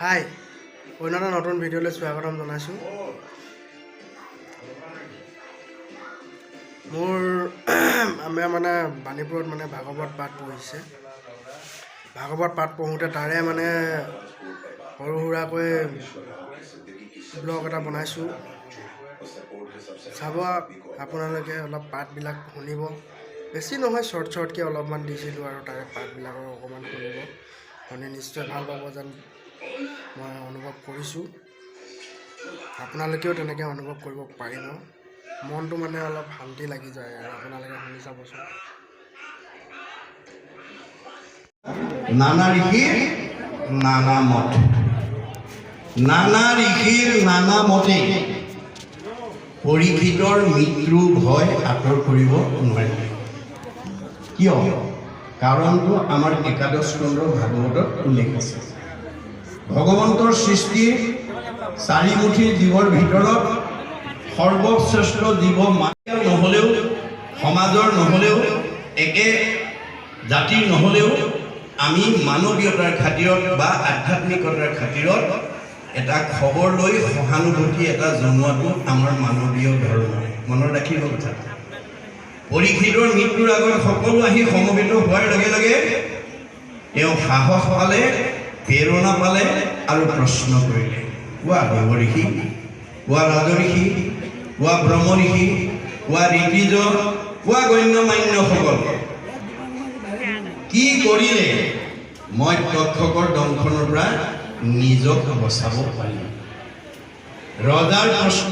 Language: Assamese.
হাই, অন্য এটা নতুন ভিডিঅ'লৈ স্বাগতম জনাইছোঁ। মোৰ আমাৰ মানে বাণীপুৰত মানে ভাগৱত পাঠ পঢ়িছে। ভাগৱত পাঠ পঢ়োঁতে তাৰে মানে সৰু সুৰাকৈ ব্লগ এটা বনাইছোঁ। চাব আপোনালোকে, অলপ পাঠবিলাক শুনিব। বেছি নহয়, শ্বৰ্ট শ্বৰ্টকৈ অলপমান দিছিলোঁ আৰু তাৰে পাঠবিলাকৰ অকণমান শুনিব। শুনি নিশ্চয় ভাল পাব যেন মই অনুভৱ কৰিছোঁ। আপোনালোকেও তেনেকৈ অনুভৱ কৰিব পাৰিব। মনটো মানে অলপ শান্তি লাগি যায় আৰু আপোনালোকে শুনি চাবচোন। নানা ঋষিৰ নানা মত, নানা ঋষিৰ নানা মতে পৰীক্ষিতৰ মৃত্যু ভয় আঁতৰ কৰিব নোৱাৰিলে। কিয়? কাৰণটো আমাৰ একাদশ স্কন্ধ ভাগৱতত উল্লেখ আছে। ভগৱন্তৰ সৃষ্টিৰ চাৰিমুঠিৰ জীৱৰ ভিতৰত সৰ্বশ্ৰেষ্ঠ জীৱ মায়াৰ নহ'লেও, সমাজৰ নহ'লেও, একে জাতিৰ নহ'লেও আমি মানৱীয়তাৰ খাতিৰত বা আধ্যাত্মিকতাৰ খাতিৰত এটা খবৰ লৈ সহানুভূতি এটা জনোৱাটো আমাৰ মানৱীয় ধৰ্ম। মনত ৰাখিব কথা। পৰীক্ষিতৰ মৃত্যুৰ আগত সকলো আহি সমবেত হোৱাৰ লগে লগে তেওঁ সাহস পালে, প্ৰেৰণা পালে আৰু প্ৰশ্ন কৰিলে, কোৱা দেৱঋষি, কোৱা ৰাজঋষি, কোৱা ব্ৰহ্মঋষি, কোৱা ঋতিজ, কোৱা গণ্যমান্যসকল, কি কৰিলে মই তক্ষকৰ দংশনৰ পৰা নিজক বচাব পাৰিম? ৰজাৰ প্ৰশ্ন।